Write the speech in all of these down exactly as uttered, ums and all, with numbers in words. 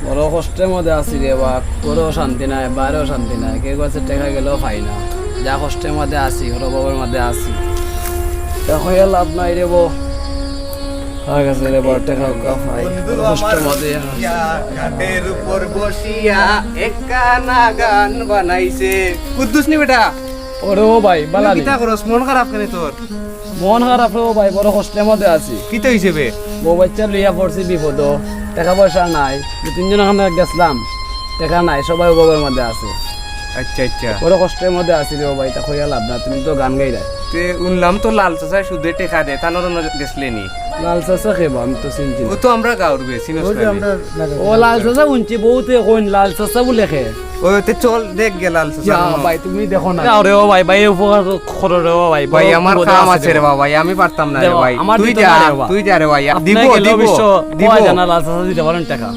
বড় কষ্টর মধ্যে আছি রে বা, ঘরেও শান্তি নাই, বাইরেও শান্তি নাই, কেউ কাছে টেকা গেলেও পাই না। যা কষ্টর মধ্যে আছি, বড় অভাবর মধ্যে আছি। টেকা অইয়া লাভ নাই রে বা। হয়ে গেছে রে বা, টেকা উকা পাই, বড় কষ্টর মধ্যে। ঘাটের উপর বসিয়া একখানা গান বানাইছে। কুদ্দুস নি বেটা? ওরে ও ভাই, বালা নি? কিতা করস? মন খারাপ কেনে তোর? মন খারাপ রে ও ভাই, বড় কষ্টর মধ্যে আছি। কিতা অইছে বে? বউ বাচ্চা লইয়া পড়ছি বিপদো, টেকা পয়সা নাই। দুই তিনজন ওখানে গেছলাম, টেকা নাই, সবাই অভাবর মধ্যে আছে। আচ্ছা, আচ্ছা। বড় কষ্টর মধ্যে আছি রে ও ভাই, তা কইয়া লাভ না, তুমি তো গান গাইরা। তে হুনলাম তো লাল চাচায় সুদে টেকা দে, তানর অনো গেছলে নি? লাল চাচা কে বা? আমি তো চিনছি না। ও তো আমরা গাঁওর বে, চিনস না নি? ও লাল চাচা হুনছি, বউতে কইন লাল চাচা বুলে কে। ও তে চল দেখ গে লাল চাচা। ভাই, তুমি দেখো না। আরে ও ভাই, ভাই, উপকার করো রে ও ভাই, ভাই, বড় আমার বিপদে কাম আছি আছে রে রে বা। ভাই, আমি পারতাম না রে দেখো, ভাই। আমার তুই দিতে যা, না রে বা। তুই যা রে ভাই। আপনি দিব, গেলে দিব, অবশ্য দিব। কয় জানা লাল চাচা দিতে পারেন টেকা।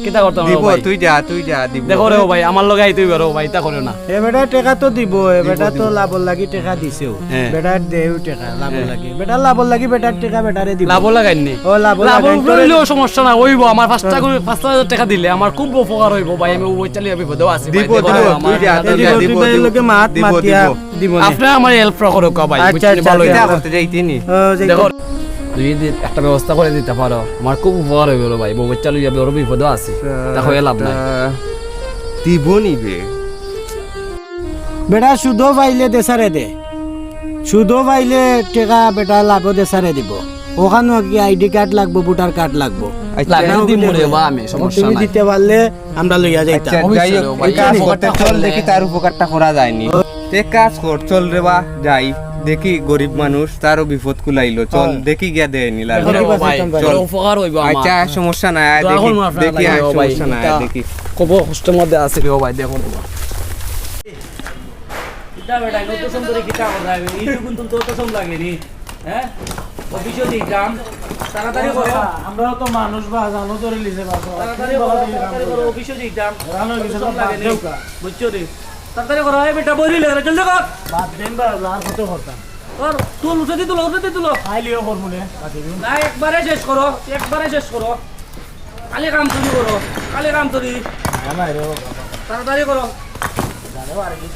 কিতা করতাম রে দিব, ভাই? তুই যা, তুই যা, দিব। দেখো রে ও ভাই, আমার লগে আইতে অইবো রে ও ভাই, ইতা করিও না। এ বেটা টেকা তো দিব, এ দিব, বেটা তো দিব। লাভর লাগি টেকা দিছেও। হ্যাঁ। বেটা দেও টেকা লাভর হ্যাঁ। লাগি। বেটা লাভর লাগি, বেটার টেকা বেটারে দিব। লাভর লাগাইন নি? ও, লাভর লাগাইন। অইলেও সমস্যা না, অইবো। আমার পাঁচটা হ্যাঁ। করে, পাঁচ হাজার টেকা দিলে আমার খুব উপকার অইবো ভাই, আমি অবশ্যই বিপদে আছি ভাই, দিব, দেখো, দিব, আমার তুই যা, তুই যা, দিব, দিব। লোকে মাত দিব, মাতিয়া দিব। দিব নে। আপনি আমার help করো কা ভাই, আচ্ছা, বুঝছেন? আচ্ছা, ভালো আচ্ছা। হইবো। কিতা করতে যাইতে নি? ও, যাই দেখো, তুই যদি একটা ব্যবস্থা করে দিতে পারো, আমার খুব উপকার হইবো রে ভাই। বউ বাচ্চা লইয়া বড় বিপদে আছি, তা হয়ে লাভ নাই। আহ, দিব নিবে। বেটা সুদো পাইলে দেশারে দে, সুদো পাইলে টেকা বেটা লাভো দেশারে দিব। ওখানো কি আইডি কার্ড লাগবো, ভোটার কার্ড লাগবো? আচ্ছা। লাগলে দিমু রে বা আমি, সমস্যা তুমি নাই। দিতে পারলে আমরা লইয়া যাইতাম। আচ্ছা, অবশ্যই যাই হোক, রে ভাই, এই কাজ এই করতে উপকারটা চল করলে। দেখি তার উপকারটা করা যায়নি। তে কাজ কর, চল রে বা, যাই। দেখি গরিব মানুষ, তারও বিপদ কুলাইলো। চল, হ্যাঁ। দেখি গিয়া দেয় নি, লাল। দেখো রে দেখি বা, ভাই, পাইতাম ভাই। চল। বড় উপকার হইবো আমার। আচ্ছা, সমস্যা নাই, আয় দোয়া দেখি, করবো আপনার দেখি, লাগি, আয়, ও ভাই, সমস্যা নাই, এটা দেখি। কত কষ্টের মধ্যে আছি রে, ও ভাই, দেখো রে বা। কিতা বেটা, কত সুন্দর কিতা কথা, এইটুকুন তুলতে কত সময় লাগে নি? হ্যাঁ? অফিসও দিতাম, তাড়াতাড়ি করো। আমরাও তো মানুষ বা, জানো ধরে লিছে বা, তাড়াতাড়ি করো, তাড়াতাড়ি করো, অফিসও দিতাম। রান হয়ে গেছে, কত সময় লাগে নি? দেউকা। বুঝছো রে? তাড়াতাড়ি করো, এই বেটা, বই রইলে কেনে? জলদি কর। বাদ দেন বা, আর কত করতাম? কর, তুল, উঠে দি তুলো, উঠে দি তুলো। খাইলিও করবো নে, বাকি দিন। না, একবারে শেষ করো, একবারে শেষ করো। খালি কাম চুরি করো, খালি কাম চুরি। না, না, রে বাবা। তাড়াতাড়ি করো। জানো আর কি।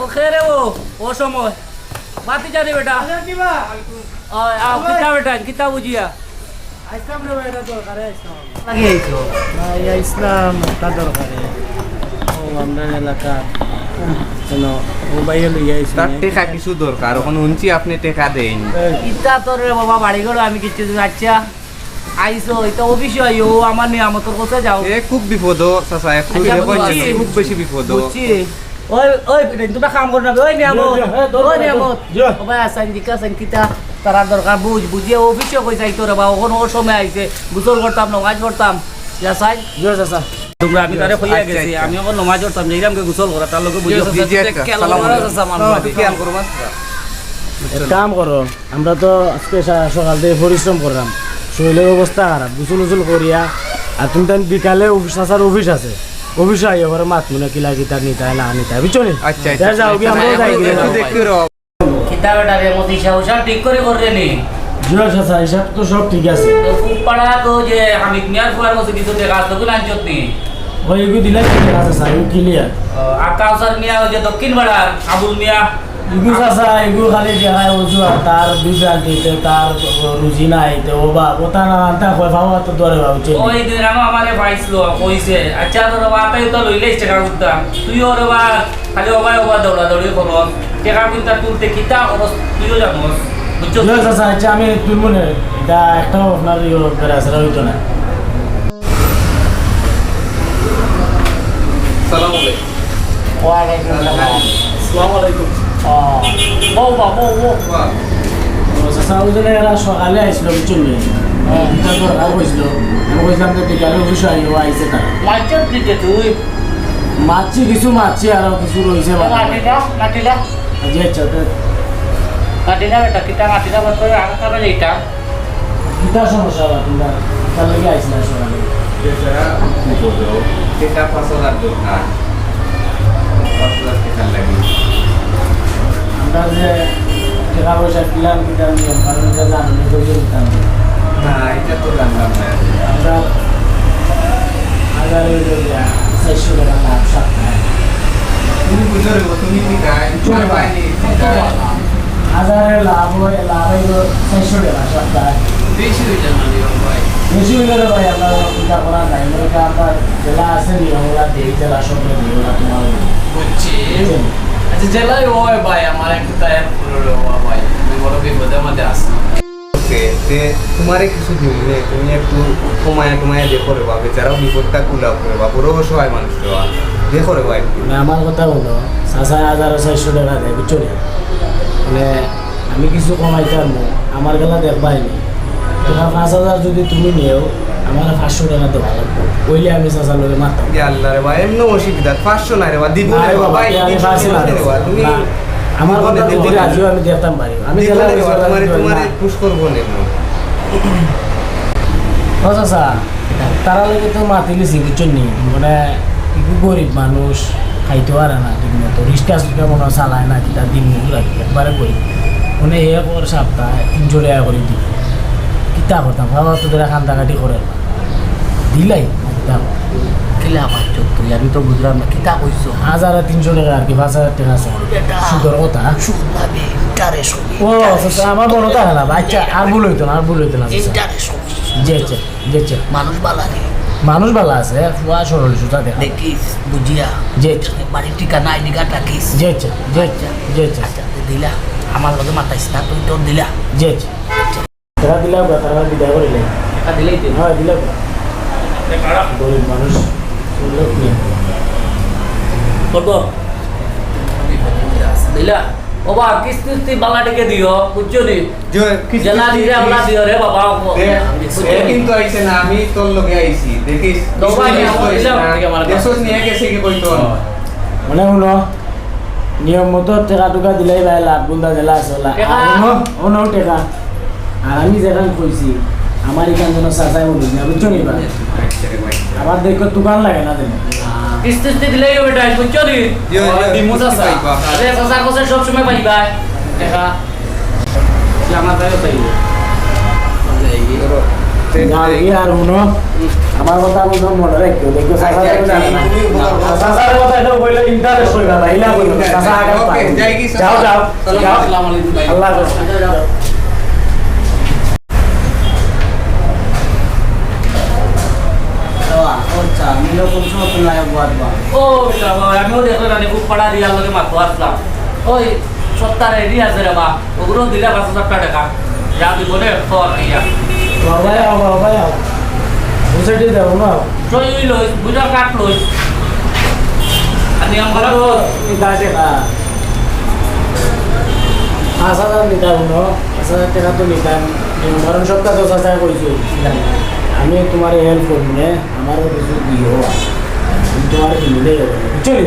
ও, কে রে ও? ও সময়। বাতি জানি বেটা। আচ্ছা, কি বা? ও, আও, ওই। কিতা বেটা, কিতা বুঝিয়া? আইসলাম রে ভাই, এটা দরকারে আইসলাম। লাগে আইছো? ভাই, আইসলাম, একটা দরকারে। ও, আমরার এলাকা। কেন? ও ভাইয়ে লইয়া আইসো তার না? টেকা কিছু দরকার, অখন হুনছি আপনে টেকা দেইন। এই। ইতা তোর রে বাবা, বাড়ি ঘর আমি কিচ্ছু দিন, আচ্ছা। আইসো, ইতা অফিসে আইও, আমার নিয়ামতর কাছে যাও। এ খুব বিপদ, চাচা, এ খুব আচ্ছা, বিপদ, বুঝছি। খুব বেশি বিপদ। বুঝছি। ওই, ওই, বেটা, তোমরা কাম করো না, ওই নিয়ামত, জি, জি, হ্যাঁ, দরকার, ওই নিয়ামত। জি। ও ভাই, আসান, জিজ্ঞাসা, কিতা তারা দরকার, বুঝ, বুঝিয়ে অফিসে কই যাইতো রে বা, অখন ওর সময় আইছে, গোসল করতাম, নমাজ পড়তাম, যা চাই। জি, চাচা। তোমরা, আমি তারে কইয়া আচ্ছা, গেছি, আচ্ছা। আমি অখন নমাজ পড়তাম, যাইলাম গিয়া গোসল করা, তার লগে জি, বুঝিয়ে জি, জি, চাচা, আচ্ছা। খেয়াল সালাম করো, আলাইকুম। চাচা, আমার ও, বাড়ি। খেয়াল করবা। এক কাম করো, আমরা তো আজকে সা-, সকাল থেকে পরিশ্রম করলাম, শরীরের অবস্থা খারাপ, গোসল উসল করিয়া, আর তুমি তান বিকালে অফিস, চাচার অফিস আছে, অফিসে আইয়া পরে মাত মনে কিলা কিতা নিতা না নিতা, বুঝছো নি? আচ্ছা, আচ্ছা। যাও, কি আমরাও যাই, একটু দেখতে রও। কিতা বেটা রে, মতি হিসাব উসাব ঠিক করে কররে নি? জি চাচা, হিসাব তো সব ঠিক আছে। তো কুপাড়া তো যে হামিদ মিয়ার ফুয়ার মতো কিছু টেকা আছে, ওগুলো আনছত নি? ওই এগু দিলে ঠিক আছে, স্যার, এগু ক্লিয়ার। ও, আর কাউসার মিয়া, ওই যে দক্ষিণ পাড়ার আবুল মিয়া? এগু চাচা, এগু খালি দেখায় অজুহাত, তার বিভ্রান্তিতে, তার রুজি নাই, তে ও বাপ, ও তা না আনতা কয়, বাবা তো দরে বাবু, চিনি। ওই দিন রানো আমারে পাইছিল, কইছে, "আচ্ছা, তোর বাতাই তো লইলে টেকা উঠতাম, তুই ওরে বা খালি ওবায় ওবা দৌড়াদৌড়ি করস, টেকা কুন্তা তুলতে কিতা করস, তুইও জানোস, বুঝছস?" জি চাচা, আচ্ছা, আমি তুলবো না, এটা একটাও আপনার ইয়ে বেড়াছেড়া হইতো না। ওয়ালাইকুম সালাম। আসসালামু আলাইকুম। ও, বউ বা, বউ, বউ। ও, চাচা, ওই জন্য এরা সকালে আইছিল, বুঝছইন নি? হুম। একটা দরকার কইছিল। আমি কইছিলাম যে বিকালে অফিসে আইও, আইছে তারা। মারছত দিতে তুই? মারছি, কিছু মারছি, আরো কিছু রইছে। মাটিটা, মাটিটা। জি, আচ্ছা, তো। মাটিটা বেটা, কিতা মাটিটা বার করে আর খাবে এইটা। কিতা সমস্যা বা তোমরা? কিতার লাগি আইছিলা সকালে? বেচারা বিপদো, টেকা পাঁচ হাজার দরকার। পাঁচ হাজার টেকার লাগি। আমরা যে টেকা পয়সা কিলান কিতার নিয়ম কানুন এটা জানি না, বুঝে নিতাম না। না, এটা তো জানলাম না। আমরা হাজার অইলো গিয়া চাইরশো টেকা লাভ সপ্তাহে। তুমি বুঝো রে, তুমি কি গায়? তোমার বাইরে কি গায়? হাজারে লাভ অয়, লাভ অইলো চাইরশো টেকা সপ্তাহে। বেশি অই যায় না রে ভাই? বেশি অইলো রে ভাই, আমরা চিন্তা করা নাই। মনে কর আমরা জেলা আছে নি, ওগুলা দেই, জেলা সব দেই, ওগুলা তোমার অইলো। বুঝছি। বুঝছেন? আচ্ছা, জেলায় অয় ভাই, আমার একটু তাই help করো রে বাবা ভাই, আমি বড় বিপদের মধ্যে আছি। ওকে, তে তোমারে কিছু দিমু নে, তুমি একটু কমায়া টমায়া দেখো রে বা, বেচারাও বিপদটা কুলাও রে বা, বড় অসহায় মানুষ রে বা, দেখো রে বা একটু। মানে আমার কথা হুনো, চাচায় হাজারো চাইরশো টেকা দেয়, বুঝছো নি? মানে আমি কিছু কমাইতাম না, আমার গেলা দেখবায় নি। তোমার পাঁচ হাজার যদি তুমি নেও, আমার পাঁচশো টেকা দেওয়া লাগবো, অইলে আমি চাচার লগে মাততাম। ইয়া আল্লাহ রে বা, এমনে অসুবিধা, পাঁচশো নাই রে বা, দিব না রে বা, ভাই, আমি পারছি না রে বা, তুমি না, আমার কথা তুমি রাজিও, আমি দেখতাম পারি। আমি জেলা তোমারে, তোমারে পুশ করবো নে। ও চাচা, তারা লগে তো মাতিলিছি, বুঝছো নি? মানে, একটু গরিব মানুষ, খাইতে পারে না ঠিক মতো, রিক্সা সিক্সা মনে হয় চালায় না, কিতা দিন মজুর আর কি, একবারে গরিব। মানে, এ কর সপ্তাহে তিনশো টেকা করি দিব। কিতা করতাম, বাবা তো ধরে কান্দাকাটি করে। দিলাই, না কিতা? কিলা মারছো তুই? আমি তো বুঝলাম না, কিতা কইছো? হাজারে তিনশো টেকা আর কি, পাঁচ হাজার টেকা আছে। বেটা, সুদর কথা। সুদ না বে, interest হবে, ও, interest। আচ্ছা, আমার মনে থাকে না। আচ্ছা, আর ভুল অইতো না, আর ভুল অইতো না, আচ্ছা। Interest হবে। জি, আচ্ছা, জি, আচ্ছা। মানুষ বালা নি? মানুষ বালা আছে, পুয়া সরল সুজা দেখা। দেখিস, বুঝিয়া। জি, আচ্ছা। বাড়ির ঠিকানা, আইডি কার্ড রাখিস। জি, আচ্ছা, জি, আচ্ছা। জি, আচ্ছা। আচ্ছা, তুই দিলা, আমার লগে মাতাইস না, তুই তোর দিলা। জি, আচ্ছা। আচ্ছা। তারা দিলাম বা, তারা বিদায় করিলে। টাকা দিলেই তো। হ্যাঁ, দিলাম বা। এ, কারা? গরিব মানুষ, লোক নেই। কত? দিলা? ও বা, কিস্তি উস্তি বালা টেকা দিও, বুঝছো নি? যে কিস্তি জেলা উস্তি দিলে আমরা দিস। দিও রে বাবা, ও। দে, বুঝছো এ নি? কিন্তু আইছে না, আমি তোর লগে আইছি, দেখিস, তো ভাই, কিস্তি আমার দিস দিলাম না। টেকা আমার দেশত নিয়ে গেছে কি কইতো? মানে হুনো, নিয়ম মতো টেকা টুকা দিলাই ভাই, লাভ গুন্দা জেলা আছে ওলা। টেকা। আর হুনো, হুনো টেকা। আর আমি যেখান কইছি, আমার এখান যেন চাচাই বলি না, বুঝছো নি বা? আমার দেখো দোকান লাগে না যেন। কিস্তি কিস্তি দিলেই হবে, টাইম বুঝছো নি? ইয়ো, ইয়ো, দিমু কিস্তি চাচা। পাইবা। আরে চাচার কাছে সব সময় পাইবা। টেকা। যে আমার তাইও চাইবো। গাড়ি আর হুনো, আমার কথা বলছো মনে রাখিও, দেখো চাচা আচ্ছা, যাবে না। আচ্ছা, তুমি কথা বলো। চাচার কথা এটা বললে ইন্টারেস্ট হইবা না, ইলা বলবো, চাচা আগে ওকে, পাই। যাই কি, যাও, যাও, আসসালামু যাও। আলাইকুম, ভাই। আল্লাহ হাফেজ। আচ্ছা, যাও। ও আচ্ছা, আমি এরকম সময় তো নাই, বাদ বাদ। ও, বাবা, আমিও দেখলাম, আমি খুব পাড়া রিয়ার লগে মারতো আসলাম। ওই, সত্তা রেডি আছে রে বা, ওগুলো দিলে পাঁচ হাজার টেকা। যা দিব রে, তোর ইয়া। বাবা, আও, বাবা, আও। বুঝাইতে যাবো না। সই লইস, বুঝা কাট লইস। আর নিয়ম করা তো। এই গাছে না। পাঁচ হাজার নিতে হবে না। পাঁচ হাজার টেকা তো নিতাম। নিয়ম কারণ সবটা তো চাচা কইছে। আমি তোমার হেল্প করবো না। আমারও কিছু দিও। আমি তোমার দিলে যাবো। বুঝছো নি?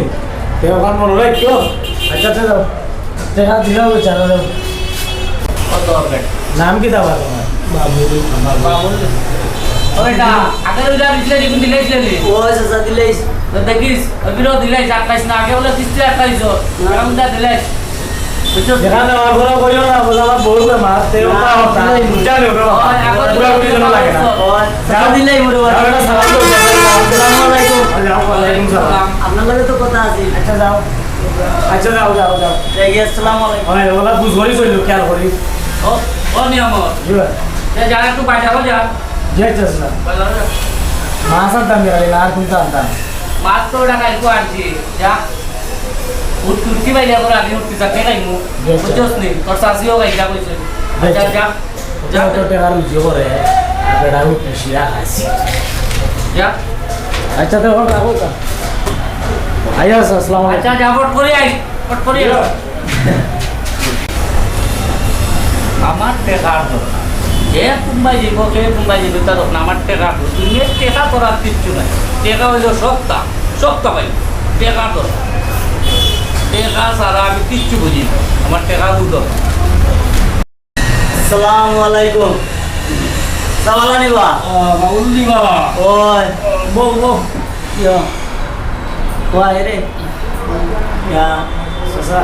তে ওখান মনে রাখিও। আচ্ছা, আচ্ছা, যাও। টেকা দিলাম, ওই চাচা যাও। কত হবে? নাম কিতা বা তোমার? বাবুল। বাবুল। ওই না, আগে ওই যা দিছিলে, দিবি দিলে দিলে নি? ও, চাচা দিলে। তো দেখিস, ওই বিরো দিলে, আটকাইস না, আগে বলে কিস্তি আটকাইছ। না। এখন যা দিলে। বুঝছো? যেখানে আমার ঘরে কইও না, বলে আমার বউর বেমার, তে ওটা না, ওটা। দিলে। বুঝা নেই, ওটা ওটা। ওই, আগে পুরা ওই পুরি জন্য লাগে না। ওই, চাচা দিলেই মরে যাও, যাবে। এটা সালাম দাও, যাও, যাও। আসসালামু আলাইকুম। ওয়ালাইকুম সালাম। আপনার লগে তো কথা আছে। আচ্ছা, যাও। আচ্ছা, যাও, যাও, যাও। এই, আসসালামু আলাইকুম। ওই, ওলা বুঝ করি চললো, খেয়াল করি। ও, ও নিয়ামত। জি ভাই। এ, যা একটু বাজারো যা। জি, আচ্ছা, আচ্ছা। বাজারো যা। মাছ আনতাম, গেলে আর কোনটা আনতাম? মাছ তো ওটা কালকে আনছি। যা। উঠ-, উঠতি বাইরে করে আমি উঠতি চাকরি খাইমু। জি, আচ্ছা। বুঝছস নি? তোর শাশিও খাইতা কইছে। জি, আচ্ছা, আচ্ছা। যা। যা। যত টেকা রুজি করে, আর বেটা উঠে শিরা খাইছি। যা। আচ্ছা, তো এখন রাখো তো। আইয়া আছে, আসসালামু আলাইকুম। আচ্ছা, যা, ফট করি আই, ফট করি আই। আমার টেকার দরকার। যে কুনবায় যাইবো, কে কুনবায় যাইবো, তার দরকার। আমার টেকার দরকার। দুনিয়ার টেকা ছাড়া কিচ্ছু নাই। টেকা অইলো সবতা, সবতা ভাই। টেকার দরকার। টেকা ছাড়া আমি কিচ্ছু বুঝি না। আমার টেকার দরকার। আসসালামু আলাইকুম। সালাম আলাইবা। আহ, বাবুল দিবা। ওই। বউ, বউ। ইয়া। ওই রে। ইয়া, চাচা,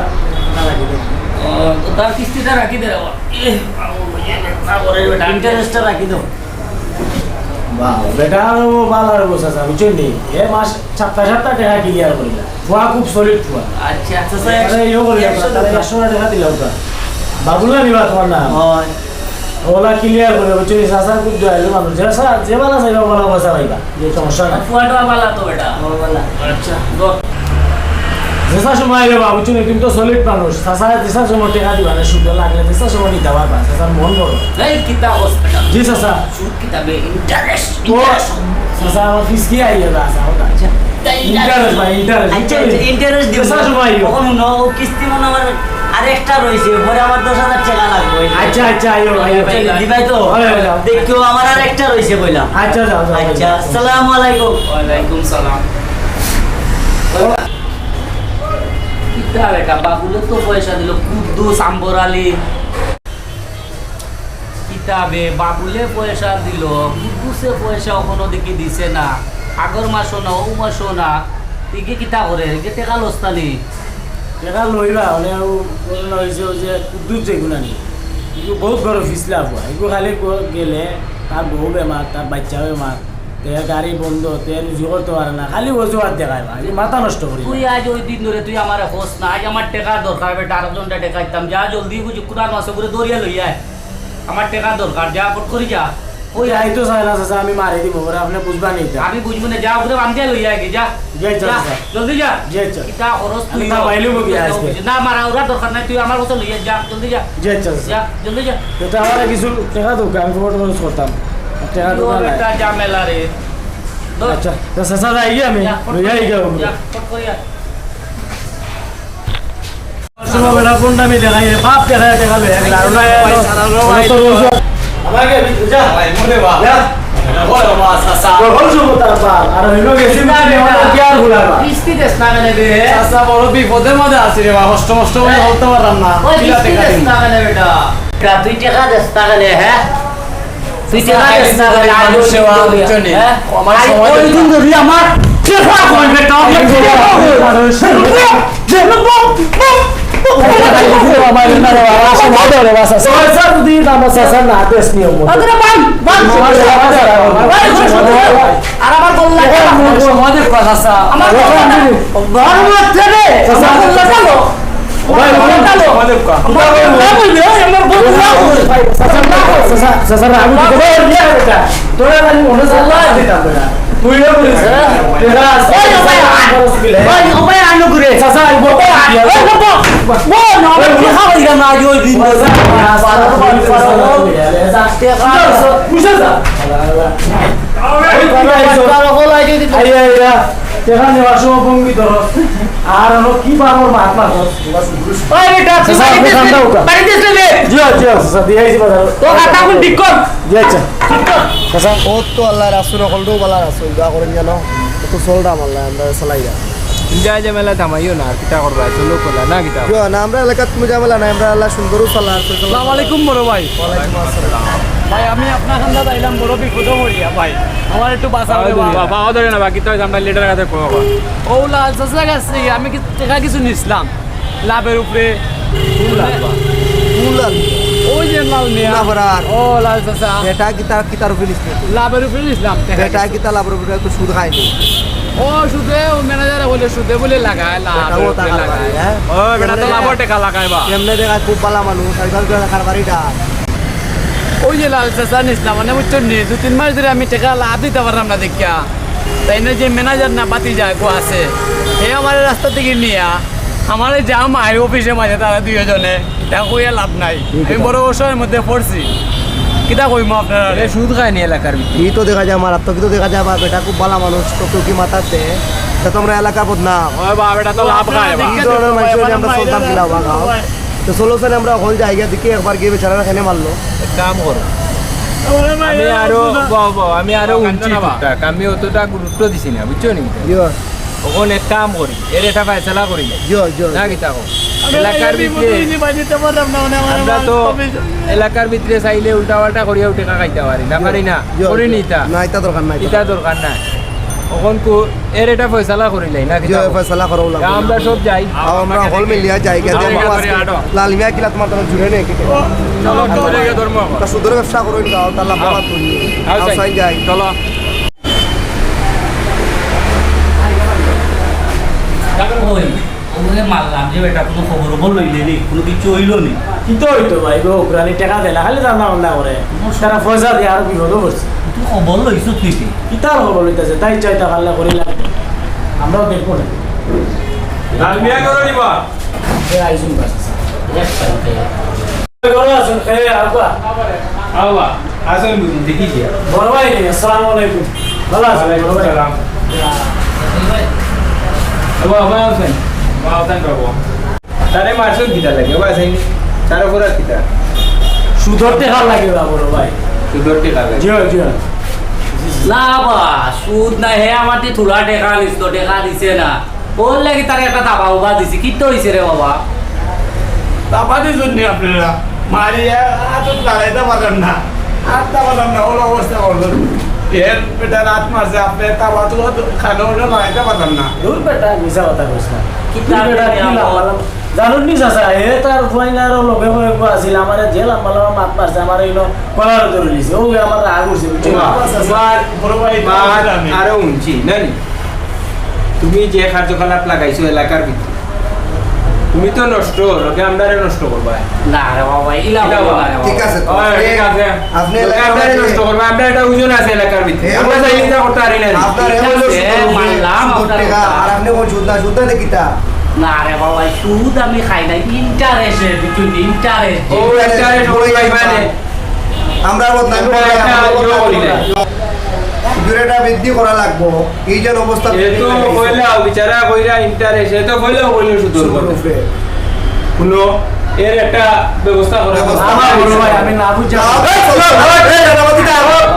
তা রাখি দেও। আহ, তো তার কিস্তিটা রাখি দে রে বাবা। এ, বাবু, ইয়ে রে, না করে বেটা। Interest-টা রাখি দেও। বাহ, বেটা, ও বালা রে, চাচা, বুঝছইন নি? এ মাস সাতটা সাতটা টেকা clear করিলা। ফুয়া খুব solid ফুয়া। আচ্ছা, আচ্ছা, স্যার, আরে, ইয়ে করি, একশো তাহলে টেকা। একশো টেকা দিলাম ওটা। বাবুলা নিবা তোমার নাম? হয়। ওলা clear করে, বুঝছো নি? চাচা খুব দয়ালু মানুষ। যে চা-, যে বালা চাইবা, বালা পয়সা পাইবা। জি, সমস্যা নাই। ফুয়াটা বালা তো বেটা। ও, বালা। আচ্ছা, ধর। যেসা সময় আইবা, বুঝছো নি? তুমি তো solid মানুষ। চাচা যেসা সময় টেকা দিবা না, সুদে লাগলে যেসা সময় নিতে পারবা। চাচার মন বড়। এই কিতা hospital? জি, চাচা। সুদ কিতাবে interest, ও, interest। চাচা, আমার ফিস কি আইয়া দা, চাচা, ওটা। আচ্ছা, তাই interest interest। ভাই, interest, আচ্ছা, interest। আচ্ছা, interest দিব। চাচা, সময় আইও। ও, নো, ও কিস্তি মনে আমার আরেকটা রইছে, পরে আমার দশ হাজার টেকা লাগবো। আচ্ছা, আচ্ছা, আইও, আইও। আচ্ছা, দিবাই তো? হয়, হয়, যাও। দেখিও, আমার আরেকটা রইছে, কইলাম। আচ্ছা, যাও, যাও, আচ্ছা, যাও। আসসালামু আলাইকুম। ওয়ালাইকুম সালাম। কিতা বেটা, বাবুলে তো পয়সা দিল, কুদ্দুস, আম্বর আলী। কিতাবে বাবুলে পয়সা দিল, কুদ্দুসে পয়সা অখনো দেখি দিছে না। আগর মাসও না, অউ মাসও না। ইগে কিতা করে? ইগে টেকা লস্তানি। টেকা লইবা, মানে, অউ ঘটনা অইছে, অউ যে কুদ্দুস যেগু নানি, ইগু বহুত বড় ফিসলা ফুয়া। ইগু খালি গ-, গেলে তার বউ বেমার, তার বাইচ্চা বেমার, তে গাড়ি বন্ধ, তে রুজি করতে পারে না, খালি অজুহাত দেখায় বা, ইগু মাথা নষ্ট করি। তুই আজ ওই দিন ধরে তুই আমারে হোস না, আজ আমার টেকার দরকার বেটা, আরো জনটা টেকা দিতাম, যা জলদি বুঝি কুড়ার মাসে করে দরিয়া লইয়া আয়। আমার টেকা দরকার, যা, ফট করি যা। ওই আইতো চায় না, চাচা, আমি মারি দিব, ওরা আপনি বুঝবা নি এটা। আমি বুঝবো না, যা, ওগুলো বান্ধিয়া লইয়া আগে, যা। জি, আচ্ছা, যা, চাচা। জলদি যা। জি, আচ্ছা। কিতা খরচ আমি তুই না পাইলে বুঝি আজকে। না, মারা ওরা দরকার নাই, তুই আমার কথা লইয়া যা, জলদি যা। জি, আচ্ছা, চাচা। যা, জলদি যা। এটা আমার কিছু টেকা দরকার, আমি ফটো খরচ করতাম। টেকা তুইও দরকার নাই। একটা ঝামেলা রে। ধর। আচ্ছা, তো চাচা, যাই গিয়ে আমি। যা, ফট লইয়া করি আই গিয়ে। যা, ফট করি যা। সময় বেটা কোনটা আমি দেখাই, বাপ দেখাই, দেখাবে, এক লাখ। ভাই, সারা লো ভাই। অত রোজ। আমাকে যা। ভাই, মনে বা। যা। বলো, বা, চাচা। তখন শুভ তার বাপ। আর হইলো গেছি না, না, না। কি আর ভুলাবা? কিস্তি দেস না কেনে বে? চাচা, বড় বিপদের মাঝে আছি রে বা, কষ্ট মষ্ট করে চলতে পারলাম না। ওই কিলা কিস্তি টেকা দেস দিন। না কেনে বেটা? তা তুই টেকা দেস না কেনে, হ্যাঁ? তুই টেকা দেস না কেনে? মানুষ সেবা, বুঝছো নি? হ্যাঁ? আমার আই, সময় ওই দেন দিন না। যদি আমার টেকা কই বেটা, আমি টেকা কই? মানুষ। পয়সা যদি আমার চাচা না দেস নিয়ম মতো। আরে বান, বান। আর আমার গল্লা আমার গল্লা। আমার গল্লা। আমার গল্লা। ভাই, ভাই, ভাই, ভাই, ভাই, ভাই, আমার বন্ধু না। চাচা, চাচা, চাচা, রাগ উঠে গেছে। ওই, ওই, ভাই, দিতাম না। তুই না বলিস। হ্যাঁ। এরা আছে। ওই, ওই, ভাই, খরচ বিলে। ওই, ওই, আনো করে। চাচা, এই বউ। ওই, ওই, ওই, ওই, না, ওই, কি খাওয়াই না, না, ওই দিন। বুঝে যা। ওই, তুই আইসো। আইয়া, আইয়া। টেকা নেওয়ার সময় ভঙ্গি ধরস। আর হলো কি বাবার মাত মাতস। ওই বেটা, তুই চাচা, বাড়িতে আপনি আসলে, কান্দা উঠা। বাড়িতে আসলে রে। জি, জি, চাচা, দিয়ে আইছি বাজার। তো কথা কোন ঠিক কর। জি, আচ্ছা। ঠিক কর। চাচা। ও তো আল্লাহ রাসূল, হকলটাও বালা রাসূল, দোয়া করেন যেন। তো চলটা আমার লাই, আমরা চালাই যা। যা ঝামেলা থামাইও না, আর কিতা করবা, চলো কলা, না কিতা? জি, না, আমরা এলাকাত কোনো ঝামেলা নাই, আমরা আল্লাহ সুন্দরও চালা আছে। আসসালামু আলাইকুম বড় ভাই। ওয়ালাইকুম আসসালাম। ভাই, আমি আপনার কান্দাত আইলাম বড় বিপদে পড়িয়া ভাই। আমার একটু বাঁচাও রে বাবা। বাবা, বাবা ধরে না, বাকি তো আমরা লিডার কাছে কো বাবা। ও লাল চাচা কাছে আমি কি টেকা কিছু নিছিলাম লাভের উপরে। কোন লাভ বা? কোন লাভ? ওই যে লাল মিয়া। না, বরার। ও লাল চাচা। বেটা কিতা, কিতার উপরে নিছিলি? লাভের উপরে নিছিলাম টেকা বেটা কিছু। কিতা লাভের উপরে তো সুদ খায়নি? ও সুদে, ও ম্যানেজারে বলে সুদে বলে লাগায়, লাভের বেটা ও উপরে টাকা লাগায়। লাগায়, হ্যাঁ? ও, বেটা তো এমনে লাভর টেকা লাগায় বা। এমনে দেখা খুব ভালা মানুষ, সাইবার করে কারবারিটা। ওই যে লাল চাচা নিছিলাম, মানে বুঝছো নি, দুই তিন মাস ধরে আমি টেকা লাভ দিতে পারলাম না দেখিয়া। তাই না যে ম্যানেজার না বাতি যায়, কো আছে। হে আমার রাস্তা থেকে নিয়া, আমার এই যা মাই অফিসে মাঝে তারা দুইজনে, তা কইয়া লাভ নাই। আমি বড় অসহায়ের মধ্যে পড়ছি। কিতা কইমু আপনারারে? এ সুদ খায়নি এলাকার ভিতরে। ই তো দেখা যায়, আমার আত্মা কি তো দেখা যায়, বা বেটা খুব ভালা মানুষ, তো কেউ কি মাতাতে? তা তো আমরা এলাকার বদনাম। ওই বা, বেটা তো লাভ খায় বা। কি ধরনের মানুষ হইলে আমরা চলতাম কিলা বা গাঁও? তো চলো স্যার, আমরা হল জায়গা দেখি একবার গিয়ে বেচারা কেনে মারলো। এক কাম করো। আমি আরো, বাহ, বাহ, আমি আরো উঠছি টুকটাক। আমি অতটা গুরুত্ব দিছি না, বুঝছো নি? জি। অখন এক কাম করি, এর এটা ফয়সালা করি না। জি, জি। না কিতা কও? এলাকার ভিতরে আমরা তো এলাকার ভিতরে চাইলে উল্টা পাল্টা করিয়াও টেকা খাইতা পারি না, পারি না? জি, করি জি। নি ইতা? না, ইতা দরকার নাই। ইতা দরকার নাই। অখন কো-, এর এটা ফয়সালা করিলাই না কিতা কও? ফয়সালা করা লাগবো। আমরা সব যাই। আর আমরা হল মিলিয়া যাই, গিয়া আটো, দেখো আটো, আজকে আটো। লাল মিয়া কিলা তোমার তখন জুড়ে নেই কি? চলো, চলো, জায়গা ধর্ম আমার। তা সুদের ব্যবসা করো, ইনকা, তার লাভ আও। বাদ তুমি। আও, আও, যাই। যাই, যাই। চলো। ওই, ওরে মারলাম যে বেটা, কোনো খবর খবর লইলে নি, কোনো কিছু হইলো নি। কিতা হইতো ভাই গো, উগ্রানি টেকা দেলা, খালি রান্না বান্না করে। তারা পয়সা দিয়ে আরো বিপদও করছে। তুই খবর লইছো তুই কি? কিতার খবর লইতাছে? তাই চাইতা পারলে করি লাগবে। আমরাও দেখবো না। ডালমিয়া করো নি বা? এ আইসুন বাস আছে। এক সাথে। ঘরে আছেন, খেয়ে আব্বা। আব্বা, আছেন বুঝি, দেখি গিয়া। বড় ভাই রে, আসসালামু আলাইকুম। ভালো আছেন, ওয়ালাইকুম বড় ভাই? সালাম। আব্বা, আব্বা আছেন? আব্বা আছেন, বাবু। তারে মারছেন কিতা লাগে? আব্বা আছেন? তার অপরাধ কিতা? সুদর টেকা লাগে বা বড় ভাই। সুদর টেকা লাগে? জি, জি। না বা, সুদ না, হে আমার দি থুড়া টেকা নিছিল, টেকা দিছে না। ওর লাগি তারে একটা থাবা উবা দিছি। কিতা হইছে রে বাবা? থাবা দিছইন নি আপনারা? মারি আর আতত লাগাইতা পারলাম না। আটতা পারলাম না, ওলা অবস্থা করলো। এর বেটা লাত মারছে, আপনে থাবা তো খানো ওলা লাগাইতা পারলাম না। দূর বেটা, মিছা কথা কইস না। কিতা দূর বেটা, কি লাম্বা লাম্বা? জানোস নি চাচা, এ তার ফুয়াইনারও লগে হয়ে গো আছিল, আমারে যে লাম্বা লাম্বা মাত মারছে, আমারে ইনো কলার ধরে নিছে। ও আমার রাগ উঠছে, বুঝছো? বাহ, বাহ, বড় ভাই, বাহ, আরো উঠছি, না নি? তুমি যে কার্যকলাপ লাগাইছো এলাকার ভিতরে, তুমি তো নষ্ট, লগে আমরারে নষ্ট করবা। না রে বাবা, ইলা ইলা বলো বাবা। না রে বাবা। ঠিক আছে, তো ওই, আপনি, ঠিক আছে। আপনি লগে এলাকার আমরারে ভিতরে নষ্ট করবা, আমরা একটা ওজন আছে এলাকার ভিতরে। এ, আমরা ওজন চাইলে ইটা করতে পারি না রে। আপনার এ ঠিক ওজন আছে, সুদ, মানলাম সুদ আপনার টেকা, কথা। আর আপনি কোন সুদ না, সুদ না দেখি তা? না রে বাবা, সুদ আমি খাই না, interest এ, বুঝছো? Interest এ। ও, interest বড় ভাই মানে। আমরা বদনাম আমরা করি, একটা আমরা ইয়ে বদনাম করি করি না। না। সুদের এটা বৃদ্ধি করা লাগবো। এই যে অবস্থা এ তো কইলা, বিচারা কইরা interest, এ তো কইলা, কইলা সুদের সুদের উপরে। উপরে। কোনো এর একটা ব্যবস্থা করা ব্যবস্থা আমার বড় ভাই, আমি না বুঝা। এই, চলো, এই, এই, এই, এই, এই,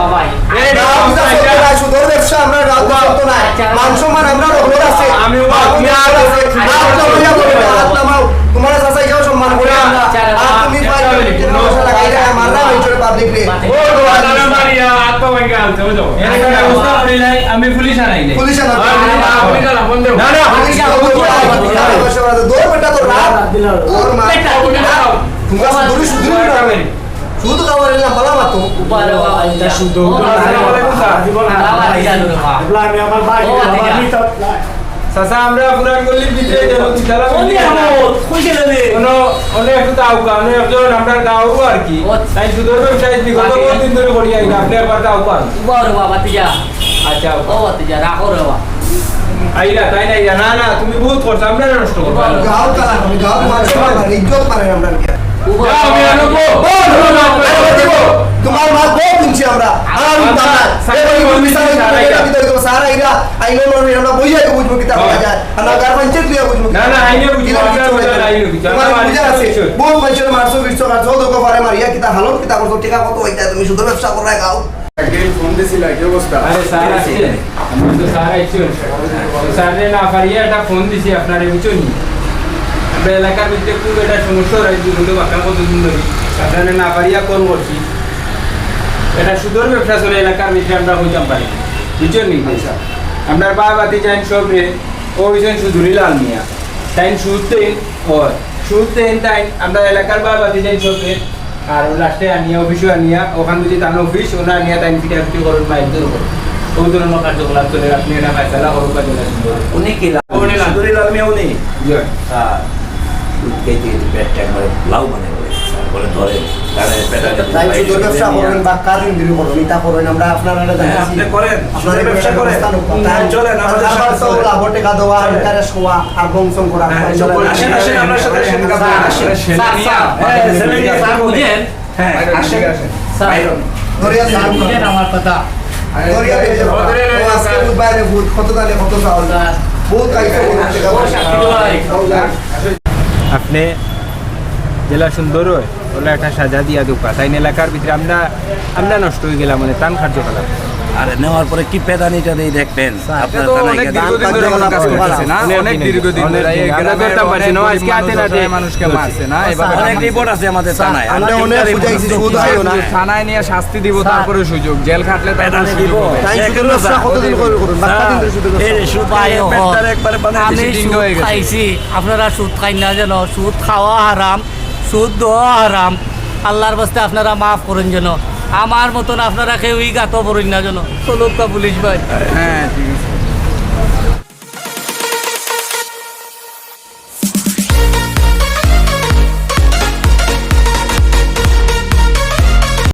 বাবা, এই, এই, না বুঝা চলতো না, সুদের ব্যবসা আমরা গাঁও চলতো না। আচ্ছা। মান সম্মান আমরা রক্ষা আছে। আমি মান সম্মান আছে। হাত নামাইয়া বলি না, হাত নামাও। তোমার চাচা কেউ সম্মান করে আমরা। আচ্ছা, আর তুমি আচ্ছা, পাঁচ আচ্ছা, মিনিট আচ্ছা। বসে লাগাই দেয়, মাররা হয়েছে পাবলিক রে। ও, তো আলাদা মারিয়া, আত্মা ভাঙ্গা আনছে, বুঝো? এর একটা ব্যবস্থা করি নাই, আমি পুলিশ আনাই নাই। পুলিশ আনাই। আরে, আরে, আরে, আরে, বন্ধ। না, না। পুলিশ আনাই, পুলিশ আনাই। দৌড় বেটা, তোর রাত। দৌড় মার। বেটা, বেটা। তোমরা শুধু, শুধু বেটা। শুধু খাবার এলাম, বালা মাতো। উপরে বাবা, এটা শুধু। ও, আসসালামু আলাইকুম, স্যার। বাবা, এটা রে বাবা। এগুলা আমি আমার ভাই, ও, বাবা, আচ্ছা। আমি তো চাচা, আমরা পুরান গল্লির ভিতরে যে নদী তালা কই গেলে রে? অনো, অনো একটু তাও কা, অনো একজন আমরা গাঁওরও আর কি। ও। তাই সুদর ব্যবসায়ী বিগত আচ্ছা। বহুত দিন ধরে করি আইন, আপনি একবার তাও পান। উবা রে বাবা, তুই যা। আচ্ছা। ও, তুই যা, রাখো রে বাবা। আইরা, তাই না, আইরা। না, না, তুমি বহুত করছো, আমরা নষ্ট করবো। গাঁও কালা, আমি গাঁও মারছে, আমার ইজ্জত মারে আমরা। উবা। যাও, আমি আনবো। বল, বল, বল, বল, বল। তোমার মা বহুত শুনছি আমরা। আর আমি আমরা তারা, সারা এবার জীবন মিশা হয়ে সারা গেলে এরা। কি ধরে তোমার সারা এরা? আইনো মনে হয় আমরা বইয়া তো বুঝবো কিতা করা যায়। আমরা গার পঞ্চায়েত লইয়া বুঝবো না, না, আইনে বুঝবো, কিলা আমরা কিছু বুঝবো, হইতো না। আইনে বুঝবো। তোমার আমরা বুঝা আইনে আছে। বুঝবো। বহুত মানুষের মারছো, বিশ টাকা, চৌদ্দ টাকা পারে মারিয়া কিতা হালত, কিতা করছো, টেকা কত হইতা, তুমি শুধু ব্যবসা করায় খাও। আগে ফোন দিছিলা, কি অবস্থা? আরে স্যার আইছে, আমি তো স্যার আইছে। স্যাররে না পারিয়া একটা ফোন দিছি আপনারে, বুঝছো নি? আমরা এলাকার ভিতরে খুব একটা সমস্যা রয়েছে, কিন্তু বাক্কা কতদিন ধরে আপনারে না পারিয়া কল করছি। এটা সুদর ব্যবসা চলে এলাকার ভিতরে, আমরা কইতাম পারি, বুঝছো নি? আচ্ছা। আমরা বাবা বাতি যাইন সব রে, ও হইছেন সুধুরি লাল মিয়া। তাইন সুদ দেইন, ওই, সুদ দেইন তাইন, আমরা এলাকার বাবা বাতি যাইন সব রে। আর ও লাস্টে আনিয়া, অফিসে আনিয়া, ওখান বুঝি তান অফিস, ওনা আনিয়া তাইন ফিটাফিটি করুন, মাইর দৌড় করুন। ও ধরনের কার্যকলাপ চলে, আপনি এটা ফয়সালা করুন বা যেটা সুন্দর। উনি কি লাল? উনি লাল। সুধুরি লাল মিয়া উনি? জি। হ্যাঁ। উঠতে যে পেটটা একবারে লাউ মানে বলে, স্যার, বলে ধরে। তাহলে পেটটা তাই সুদর ব্যবসা করবেন বা কাজ ইন্দ্রি করবেন, এটা করবেন, আমরা আপনারা এটা হ্যাঁ, জানাচ্ছি। আপনি করেন, আপনারা সুদর ব্যবসা করেন। ব্যবস্থা নেবেন। হ্যাঁ, চলেন, আমাদের আমরা সাথে তো চলেন। লাভো টেকা দেওয়া, হ্যাঁ। ইন্টারেস্ট হওয়া, আর বংশম করা। হ্যাঁ, আমরা চলেন। আসেন, আসেন, আপনার সাথে আসেন, আসেন। স্যার, স্যার, হ্যাঁ, হ্যাঁ, স্যার, স্যার, বুঝেন? হ্যাঁ, আসেন, আসেন। দরিয়া দিয়ে আমার কথা। দরিয়া দিয়ে যাও। ও আজকে বুধবারে ভূত, কত জানে কত চাউল। ভূত আইছে, ভূত আইছে। আপনে জেলা সুন্দর অয়, ওলা একটা সাজা দিয়া দোকা। তাইন এলাকার ভিতরে আমরা, আমরা নষ্ট অই গেলাম, মানে, তান কার্যকলাপ। আরে, নেওয়ার পরে কি পেদানিটা দেই দেখবেন। আপনার তো থানায় অনেক গেলে দীর্ঘদিন ধরে আমরা কাজ করতেছি না, অনেক অনেক দিন, দীর্ঘদিন অনেক ধরে। দিন। এই আমরা গ্রামে ধরতাম পারছি না, অনেক আজকে হাতে গরিব নাতে। মানুষকে মারছে না, এভাবে অনেক মারছে। রিপোর্ট আছে আমাদের থানায়। আমরা অনেক বুঝাইছি, সুদ খাইও না। থানায় নিয়ে শাস্তি দিব, তারপরে সুযোগ। জেল খাটলে তারপরে সুযোগ দিব। তাই সুদের ব্যবসা কতদিন করবে করুন? বাক্কা দিন ধরে সুদের ব্যবসা। এই সুদ ভাই, খাইয়ে পেটটারে একবারে বানাই আমি দিছি, ডিঙ্গা সুদ হয়ে গেছে। খাইছি, আপনারা সুদ খাইন না যেন, সুদ খাওয়া হারাম, সুদ দেওয়া হারাম। আল্লাহর বাস্তে আপনারা মাফ করইন যেন, আমার মতন আপনারা কেউই গাতো পড়ইন না যেন। চলুক্কা পুলিশ ভাই। হ্যাঁ, ঠিক আছে।